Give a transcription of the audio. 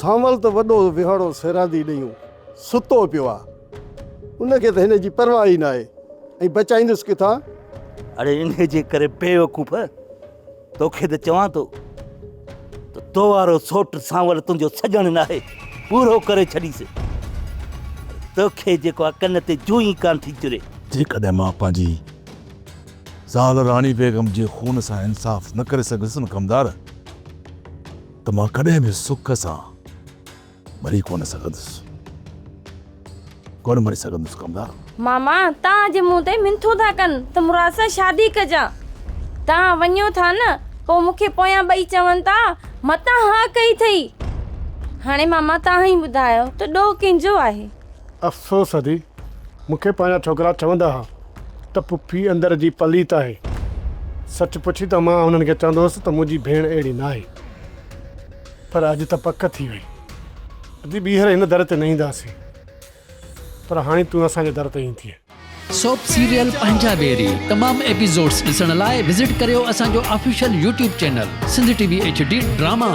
سانول ته وڏو وهاڻو سيراندي ڏيون ستو پيو آ. ان کي ته هن جي پرواهه ئي ناهي ۽ بچائيندس ڪٿان؟ اڙي انهيء جي ڪري بيوقوف توکي ته چوان ٿو ته تو وارو سوٽ سانول تنهنجو سڄڻ ناهي، پورو ڪري ڇڏيس. توکي جيڪو آ ڪن تي جون ئي ڪانه ٿي چري. جيڪڏهن مان پنهنجي زال راڻي بيگم جي خون سان انصاف نه ڪري سگهيس نه ڪمدار ته مان ڪڏهن به سک سان مري ڪونه سگهندس. ڪونه مري سگهندس ڪمدار. ماما توهان جي منهن تي منٿون ٿا ڪن ته مراد سان شادي ڪجان. توهان وڃو ٿا نه پوء مون کي پويان ٻئي چون ٿا متان ها ڪئي ٿئي. هاڻي ماما توهان ئي ٻڌايو ته ڏوهه ڪنهن جو آهي. افسوس ادي مون کي پنهنجا ڇوڪرا چوندا ها ته پڦي اندر جي پليت آهي. سچ پڇين ته مان انهن کي چوندو هوس ته منهنجي ڀيڻ اهڙي ناهي. پر اڄ ته پڪ ٿي وئي. ادي ٻيهر هن در تي نه اينداسين. پر هاڻي تون اسان جي در تي ايندينء. سوپ سيريل پنهنجا ويري تمام ايپيسوڊس ڏسڻ لاء وزٽ ڪريو اسان جو official YouTube channel Sindh T V H D drama.